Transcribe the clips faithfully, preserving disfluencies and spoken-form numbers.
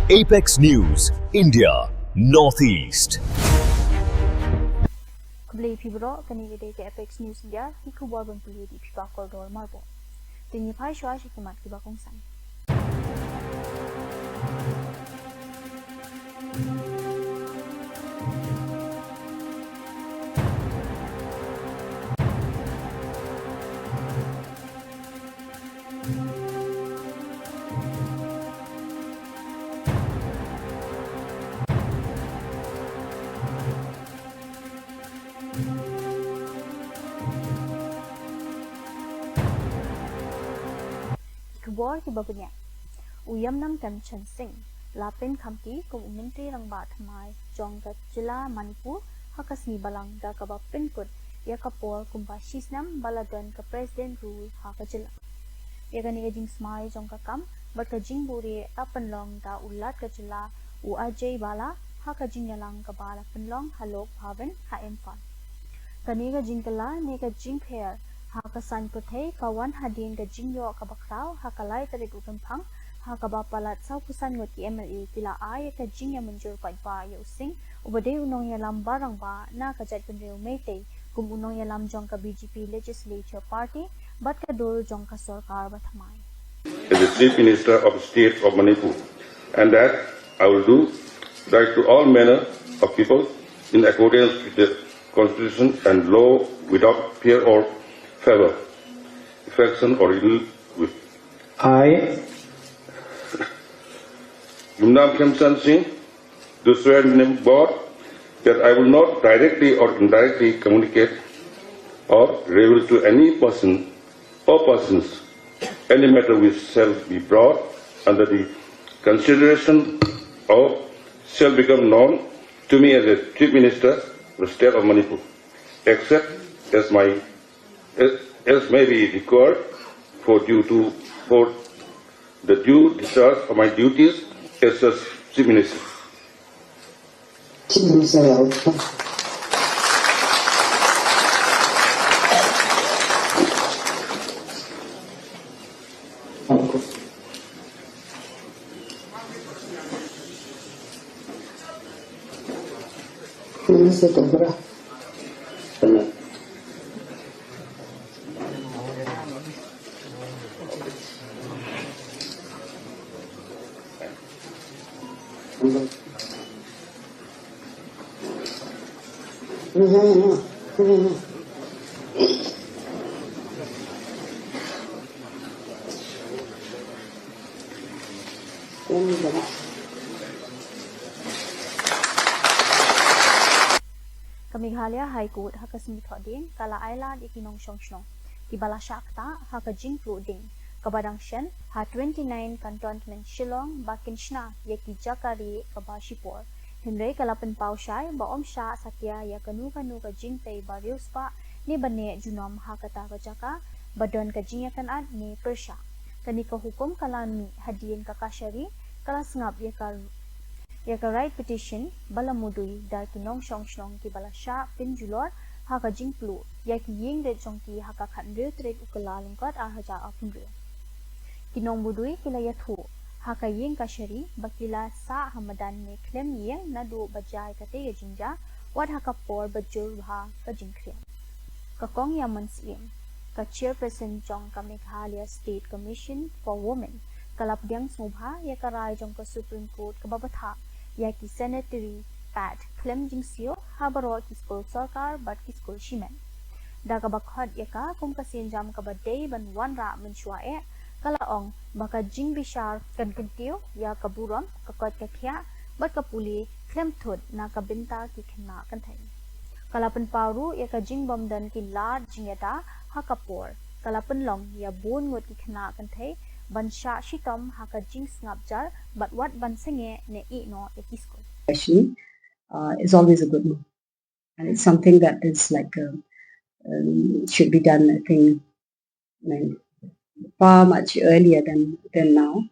Apex News, India, Northeast. Khublei phi baroh, kane ka dei ka Apex News India, ki khubor ban pule da i Pipakordor Marbot. Te ngin phai shuwa sha ki mat kiba kongsan. Ki khubor kiba bniah. U Yamnam Khemchand Singh la pynkham kti kum u Myntri Rangbah Thymmai jong ka jylla Manipur ha ka sngi Balang da kaba pynkut ïa ka por kumba shisnem ba la don ka President Rule ha ka jylla. Ïa kane ka jingsmai jong ka kam bad ka jingbuhrieh la pynlong da u Lat ka jylla u Ajay Bhalla ha ka jingïalang kaba la pynlong ha Lok Bhavan ha Imphal. Kane ka jingkylla ne ka jingpher ha ka saiñ pyrthei ka wan hadien ka jingïoh kaba khraw ha ka lai tarik u Rymphang, ha kaba palat sawphew san ngut ki M L A ki la ai ïa ka jingïamynjur paidbah ïa u Singh uba dei u nongïalam ba rangbah na ka jaitbynriew Meitei kum u nongïalam jong ka B J P Legislature Party bad ka dur jong ka sorkar bathymmai. As the Chief Minister of the State of Manipur, and that I will do right to all manner of people in accordance with the Constitution and law without fear or favor, faction or ill will. I, Yumnam Khemchand Singh, do swear in the name of God that I will not directly or indirectly communicate or reveal to any person or persons any matter which shall be brought under the consideration or shall become known to me as the Chief Minister of the State of Manipur, except as my as, as may be required for due to, for the due discharge of my duties as such Chief Minister. Chief Minister. Minister Cobra. Ka Meghalaya High Court ha ka sngi Thohdieng ka la ailad ïa ki nongshong shnong kiba la shah ktah ha ka jingpluh dieng kaba dang shen ha twenty-nine Cantonment Shillong ba kin shna ïa ki jaka rieh kaba shipor. Hynrei ka la pynpaw shai ba ym shah satia ïa kano kano ka jingtei ba riewspah ne ba neh junom ha kata ka jaka ba don ka jingïakynad ne pyrshah. Kane ka hukum ka la mih hadien ka kashari ka la sngap ïa ka ïa ka writ petition ba la mudui da ki nongshong shnong kiba la shah pynjulor ha ka jingpluh ïa ki ïing rit jong ki ha ka khathynriew tarik u Kyllalyngkot ar hajar arphew hynriew. Ki nongmudui ki la ïathuh ha ka ïing kashari ba ki la sah ha madan ne khlem ïeng naduh ba jia ïa katei ka jingjia, wat ha ka por ba jur bha ka jingkhriat. Ka Kong Ïamon Syiem, ka Chairperson jong ka Meghalaya State Commission for Women, ka la pdiang sngewbha ïa ka rai jong ka Supreme Court kaba bthah ïa ki sanitary pad khlem jingsiew ha baroh ki skul sorkar bad ki skul shimet. Da kaba khot ïa ka kum ka sienjam kaba dei ban wanrah mynshuwa eh, ka la ong ba ka jingbishar kan kyntiew ïa ka burom, ka koit ka khiah bad ka pule khlem thut na ka bynta ki khynnah kynthei. Ka la pynpaw ruh ïa ka jingbymdon ki lad jingïada ha ka por. Ka la pynlong ïa bun ngut ki khynnah kynthei ban shah shitom ha ka jingsngap jar bad wat ban sangeh ne ïeh noh ïa ki skul. Question, uh, is always a good move. And it's something that is like, uh, um, should be done, I think, I mean, far much earlier than, than now.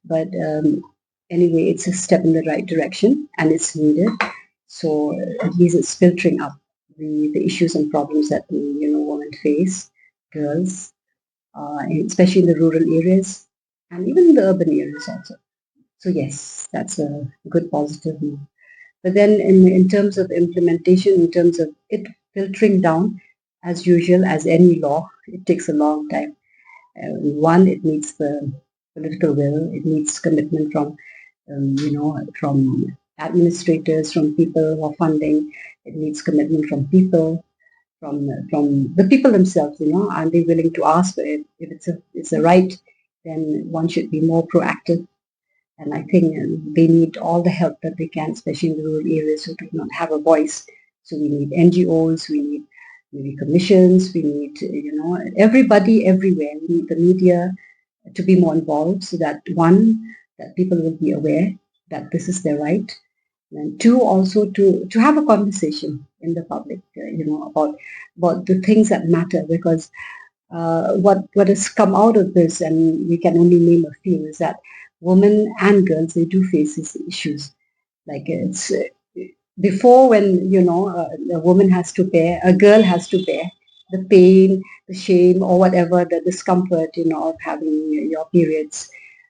But, um, anyway, it's a step in the right direction and it's needed. So, uh, at least it's filtering up the, the issues and problems that the, you know, women face, girls, uh, and especially in the rural areas and even the urban areas also. So yes, that's a good positive move. But then in, in terms of implementation, in terms of it filtering down, as usual, as any law, it takes a long time. Uh, one, it needs the political will, it needs commitment from, um, you know, from administrators, from people who are funding, it needs commitment from people, from from the people themselves. You know, are they willing to ask for it? If it's a it's a right, then one should be more proactive. And I think, um, they need all the help that they can, especially in the rural areas who do not have a voice. So we need N G Os, we need maybe commissions, we need, you know, everybody everywhere. We need the media to be more involved so that, one, that people will be aware that this is their right, and two, also to to have a conversation in the public, uh, you know, about about the things that matter, because uh, what what has come out of this, and we can only name a few, is that women and girls, they do face these issues. Like, it's, uh, before, when, you know, uh, a woman has to bear, a girl has to bear the pain, the shame, or whatever, the discomfort, you know, of having your periods.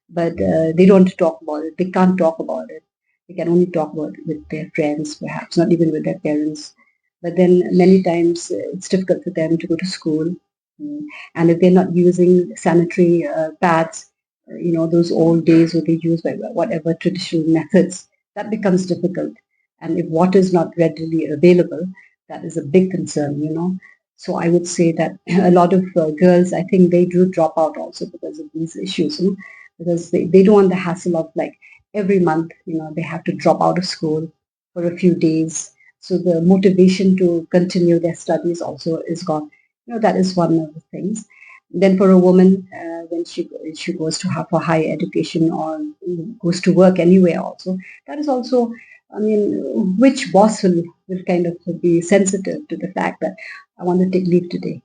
But uh, they don't talk about it. They can't talk about it. They can only talk about it with their friends, perhaps, not even with their parents. But then many times, uh, it's difficult for them to go to school. Mm. And if they're not using sanitary uh, pads, uh, you know, those old days where they use, like, whatever traditional methods, that becomes difficult. And if water is not readily available, that is a big concern, you know. So I would say that a lot of uh, girls, I think, they do drop out also because of these issues, you know, because they, they don't want the hassle of, like, every month, you know, they have to drop out of school for a few days. So the motivation to continue their studies also is gone. You know, that is one of the things. Then for a woman, uh, when she she goes to have her higher education or goes to work anywhere, also, that is also, I mean, which boss will, will kind of be sensitive to the fact that I want to take leave today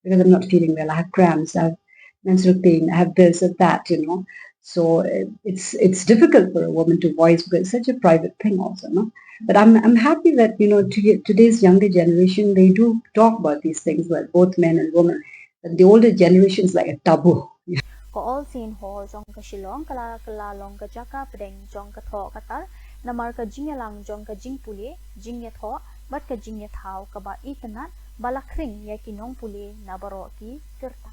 because I'm not feeling well. I have cramps. I have menstrual pain. I have this and that. You know, so uh, it's it's difficult for a woman to voice because it's such a private thing, also, no? But I'm I'm happy that, you know, to, today's younger generation, they do talk about these things, like, both men and women. But the older generation is like a taboo. Ka All Saint Hall jong ka Shillong ka la kylla long ka jaka pdeng jong ka thoh ka tar namar ka jingïalang jong ka jingpule, jingïathoh bad ka jingïathaw kaba itynnad ba la khring ïa ki nongpule na baroh ki kyrta.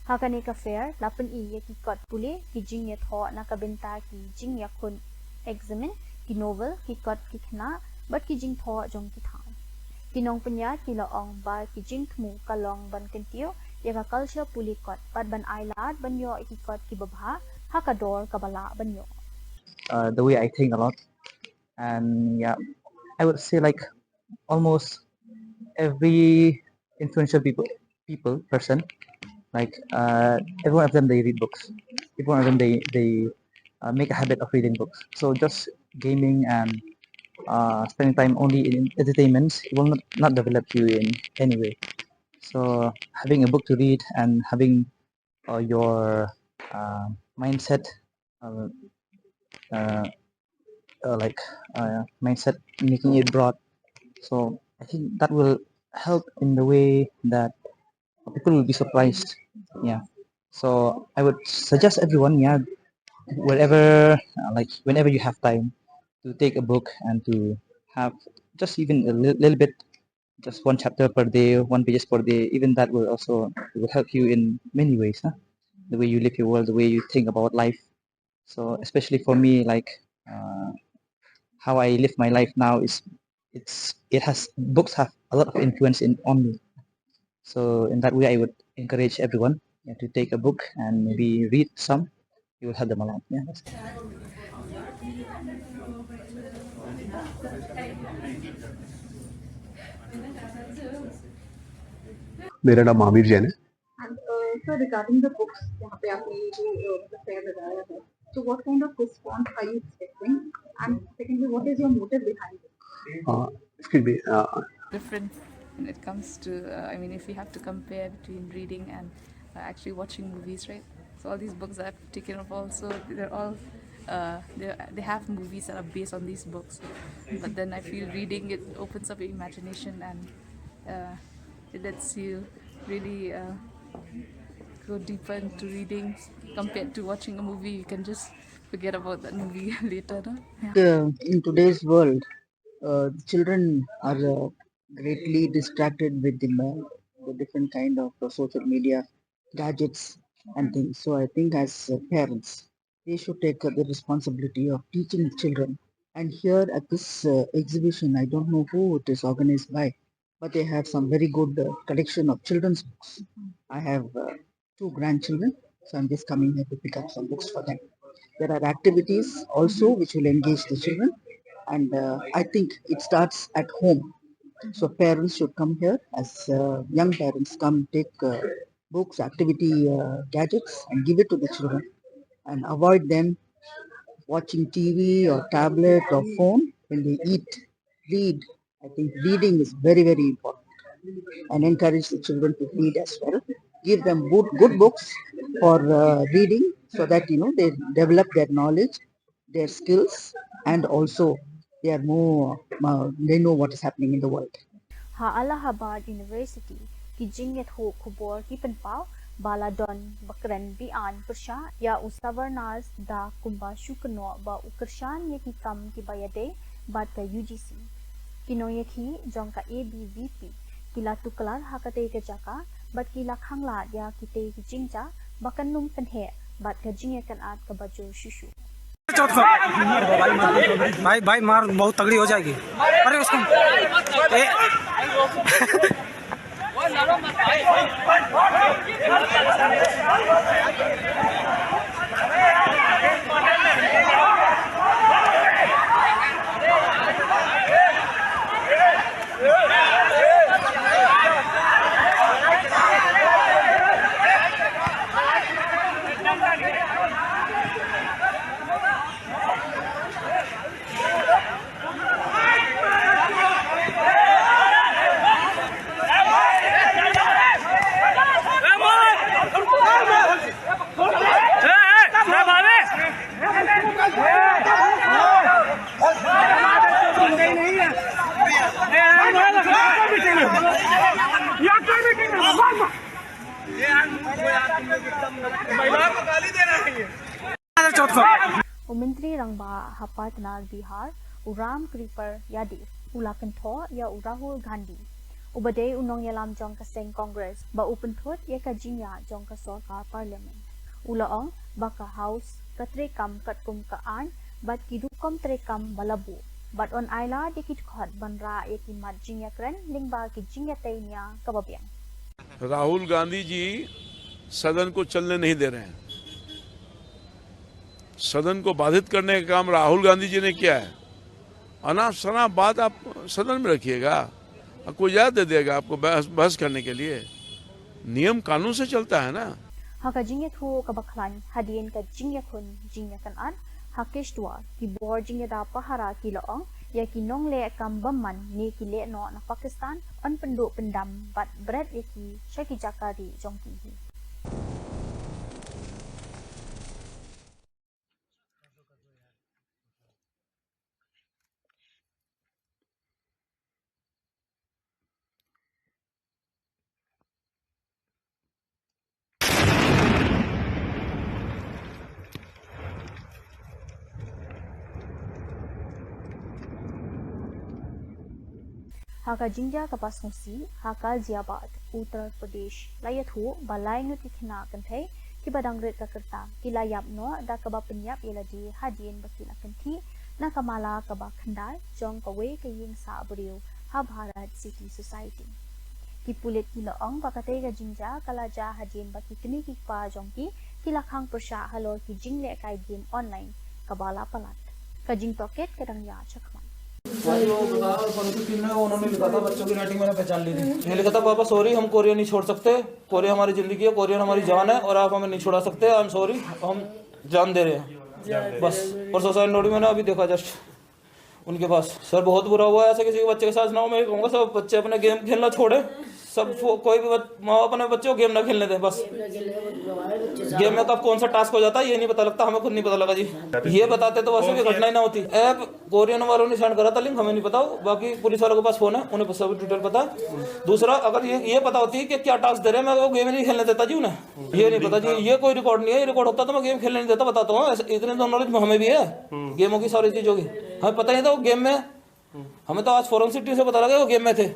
Ha kane ka fair la pyni ïa ki kot pule, ki jingïathoh na ka bynta ki jingïakhun examen, ki novel, ki kot ki khynnah bad ki jingthoh jong ki thaw. Ki nongpynïaid ki la ong ba ki jingthmu ka long ban kyntiew ïa ka culture pule kot bad ban ai lad ban ïoh ïa ki kot kiba bha ha ka dor kaba lah ban ïoh. Uh, the way I think a lot, and yeah, I would say, like, almost every influential people people person, like, uh, every one of them, they read books. Every one of them, they they uh, make a habit of reading books. So just gaming and uh, spending time only in entertainments, it will not, not develop you in any way. So having a book to read and having uh, your uh, mindset, uh, uh, uh, like, uh, mindset, making it broad. So I think that will help in the way that people will be surprised. Yeah. So I would suggest everyone, yeah, wherever, uh, like, whenever you have time, to take a book and to have just even a li- little bit, just one chapter per day, one pages per day. Even that will also, it will help you in many ways. Huh? The way you live your world, the way you think about life. So especially for me, like, uh, how I live my life now is, it's it has books have a lot of influence in on me. So in that way, I would encourage everyone, yeah, to take a book and maybe read some. It will help them a lot. Yeah. That's मेरा नाम महावीर जैन है। And uh, sir, regarding the books, यहाँ पे आपने ये जो uh, fair लगाया है, so what kind of response are you expecting? And secondly, what is your motive behind it? Uh, excuse me. Uh, different when it comes to, uh, I mean, if we have to compare between reading and uh, actually watching movies, right? So all these books that I've taken up also, they're all, uh, they they have movies that are based on these books. But then I feel reading, it opens up your imagination and uh, it lets you really uh, go deeper into reading compared to watching a movie. You can just Forget about that movie later, no? Yeah. Uh, in today's world, uh, children are uh, greatly distracted with the, uh, the different kind of uh, social media, gadgets, and things. So I think as uh, parents, they should take uh, the responsibility of teaching children. And here at this uh, exhibition, I don't know who it is organized by, but they have some very good uh, collection of children's books. I have uh, two grandchildren, so I'm just coming here to pick up some books for them. There are activities also which will engage the children, and uh, I think it starts at home. So parents should come here as uh, young parents come take uh, books, activity uh, gadgets, and give it to the children, and avoid them watching T V or tablet or phone when they eat. Read. I think reading is very, very important, and encourage the children to read as well. Give them good, good books for uh, reading so that you know they develop their knowledge, their skills, and also they are more uh, they know what is happening in the world. Ha Allahabad University, ki jingïathuh khubor ki pynpaw ba la don ba kren biang pyrshah ïa u Savarnas da kumba shu kynnoh ba u kyrshan ïa ki kam kiba ïadei bad ka U G C. Ki nongïakhih jong ka A B V P ki la tuklar ha katei ka jaka bad ki la khanglad ïa kitei ki jingjia ba kan ym pynheh bad ka jingïakynad kaba jur shuh shuh. भाई, भाई, मार बहुत तगड़ी हो जाएगी। अरे, उसको, ए, U Myntri Rangbah ha Partner Bihar, u Ram Kripal Yadav, u la kynthoh ïa u Rahul Gandhi, uba dei u nongïalam jong ka seng Congress, ba u pynthut ïa ka jingïaid jong ka sorkar Parliament. U la ong ba ka House ka treikam katkum ka aiñ bad ki rukom treikam ba la buh, bad yn ailad ïa ki dkhot ban rah ïa ki mat jingïakren lyngba ki jingïatei nia kaba biang. राहुल गांधी जी सदन को चलने नहीं दे रहे हैं। सदन को बाधित करने का काम राहुल गांधी जी ने किया है। अनाप शनाप बात आप सदन में रखिएगा, कोई इजाजत दे देगा आपको बहस, बहस करने के लिए? नियम कानून से चलता है ना। Ha ka jingïathuh kaba khlaiñ hadien ka jingïakhun jingïakynad ha Kishtwar, ki bor jingïada pahara ki la ong ïa ki nongleh kam bymman ne ki lehnoh na Pakistan yn pynduh pyndam bad bret ïa ki sha ki jaka rieh jong ki hi. Ha ka jingjia kaba sngewsih ha Ghaziabad, Uttar Pradesh, la ïathuh ba lai ngut ki khynnah kynthei kiba dang rit ka rta ki la ïap noh da kaba pynïap ïa lade hadien ba ki la kynthih na ka mala kaba khyndai jong kawei ka ïing sah briew ha Bharat City Society. Ki pulit ki la ong ba katei ka jingjia ka la jia hadien ba ki kmie ki kpa jong ki ki la khang pyrshah halor ki jinglehkai game online kaba la palat. Ka jingtohkit ka dang ïaid shakhmat. भाई, वो बता रहा हूँ, परसों तीन में उन्होंने लिखा था, बच्चों की राइटिंग मैंने पहचान ली थी। ये लिखा था, "पापा सॉरी, हम कोरिया नहीं छोड़ सकते, कोरिया हमारी जिंदगी है, कोरिया हमारी जान है और आप हमें नहीं छुड़ा सकते, आई एम सॉरी, हम जान दे रहे हैं।" बस, परसों साइन नोट मैंने अभी देखा जस्ट उनके पास। सर, बहुत बुरा हुआ है, ऐसे किसी के बच्चे के साथ ना हो। मैं ये कहूँगा, सब बच्चे अपने गेम खेलना छोड़े, सब फो-, कोई भी बच-, माँ बाप अपने बच्चों को गेम ना खेलने दे बस। गेम में कब कौन सा टास्क हो जाता है, ये नहीं पता लगता, हमें खुद नहीं पता लगा जी। ये बताते तो वैसे भी घटना ही ना होती। ऐप कोरियन वालों ने सेंड करा था लिंक, हमें नहीं पता, बाकी पुलिस वालों के पास फोन है, उन्हें सब डिटेल पता है। दूसरा, अगर ये ये पता होती कि क्या टास्क दे रहे हैं, मैं वो गेम नहीं खेलने देता जी उन्हें। ये नहीं पता जी, ये कोई रिकॉर्ड नहीं है, ये रिकॉर्ड होता तो मैं गेम खेलने नहीं देता, बताता हूँ। ऐसे इतने तो नॉलेज हमें भी है गेमों की, सारी चीज़ों की। हमें पता नहीं था वो गेम में, हमें तो आज फॉरेंसिक टीम से पता लगा वो गेम में थे।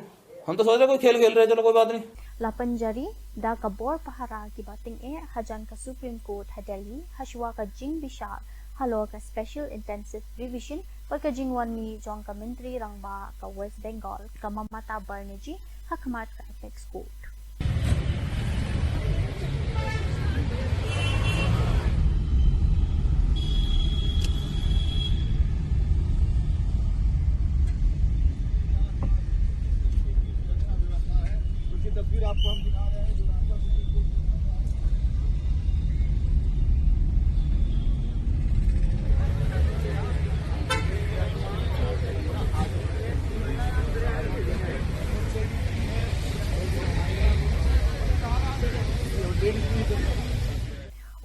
हम तो सोच रहे कोई खेल खेल रहे हैं, चलो कोई बात नहीं। La pynjari da ka bor pahara kiba tyngeh hajan ka Supreme Court ha Delhi, hashwa ka jingbishar halor ka Special Intensive Revision bad ka jingwan mih jong ka Myntri Rangbah ka West Bengal, ka Mamata Banerjee, ha khmat ka Apex Court.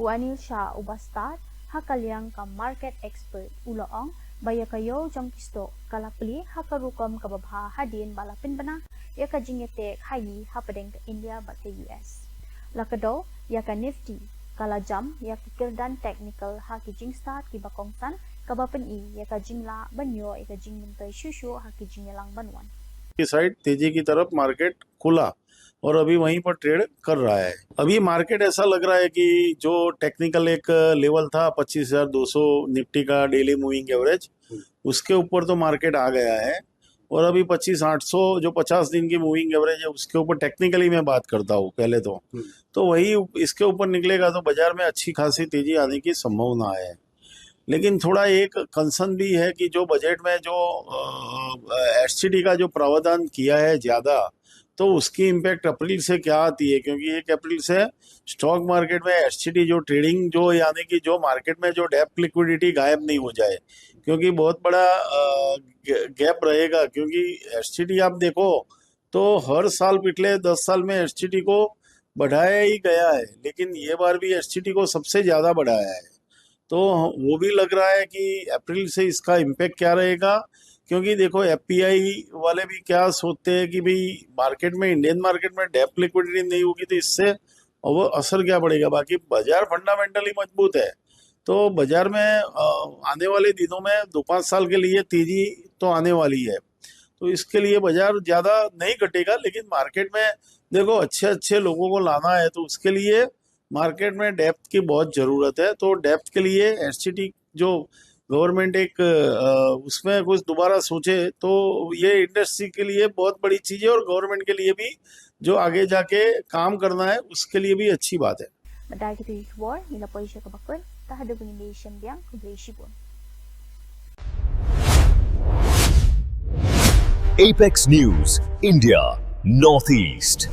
U Anil Shah uba stad ha ka liang ka market expert u la ong ba ïa ka ïew jong ki stock ka la plie ha ka rukom kaba bha hadien ba la pynbna ïa ka jingïatek ha ngi hapdeng ka India bad ka U S. La ka daw ïa ka Nifty ka la jam ïa ka kyrdan technical ha ki jingstad kiba kongsan kaba pyni ïa ka jinglah ban ïoh ïa ka jingmyntoi shuh shuh ha ki jingïalang ban wan. की साइड तेजी की तरफ मार्केट खुला और अभी वहीं पर ट्रेड कर रहा है। अभी मार्केट ऐसा लग रहा है कि जो टेक्निकल एक लेवल था पच्चीस हज़ार दो सौ निफ्टी का डेली मूविंग एवरेज, उसके ऊपर तो मार्केट आ गया है और अभी पच्चीस आठ सौ जो पचास दिन की मूविंग एवरेज है उसके ऊपर टेक्निकली मैं बात करता हूँ पहले तो। तो वही इसके ऊपर निकलेगा तो बाजार में अच्छी खासी तेजी आने की संभावना है। लेकिन थोड़ा एक कंसर्न भी है कि जो बजट में जो एससीडी का जो प्रावधान किया है ज़्यादा, तो उसकी इम्पैक्ट अप्रैल से क्या आती है, क्योंकि एक अप्रैल से स्टॉक मार्केट में एससीडी जो ट्रेडिंग जो यानी कि जो मार्केट में जो डेप्थ लिक्विडिटी गायब नहीं हो जाए, क्योंकि बहुत बड़ा गैप रहेगा। क्योंकि एससीडी आप देखो तो हर साल पिछले दस साल में एससीडी को बढ़ाया ही गया है, लेकिन ये बार भी एससीडी को सबसे ज़्यादा बढ़ाया है। तो वो भी लग रहा है कि अप्रैल से इसका इम्पैक्ट क्या रहेगा, क्योंकि देखो एफपीआई वाले भी क्या सोचते हैं कि भाई मार्केट में, इंडियन मार्केट में डेप्थ लिक्विडिटी नहीं होगी तो इससे वो असर क्या पड़ेगा। बाकी बाजार फंडामेंटली मजबूत है, तो बाजार में आने वाले दिनों में दो पाँच साल के लिए तेजी तो आने वाली है। तो इसके लिए बाजार ज़्यादा नहीं घटेगा, लेकिन मार्केट में देखो अच्छे अच्छे लोगों को लाना है, तो उसके लिए मार्केट में डेप्थ की बहुत ज़रूरत है। तो डेप्थ के लिए एससीडी जो गवर्नमेंट एक उसमें कुछ दोबारा सोचे तो ये इंडस्ट्री के लिए बहुत बड़ी चीज़ है और गवर्नमेंट के लिए भी जो आगे जाके काम करना है उसके लिए भी अच्छी बात है। Bad da kito ki khubor ngi la poi sha kaba kut, ta haduh ba ngin ïa shem biang, khublei shibun. Apex News, India, Northeast.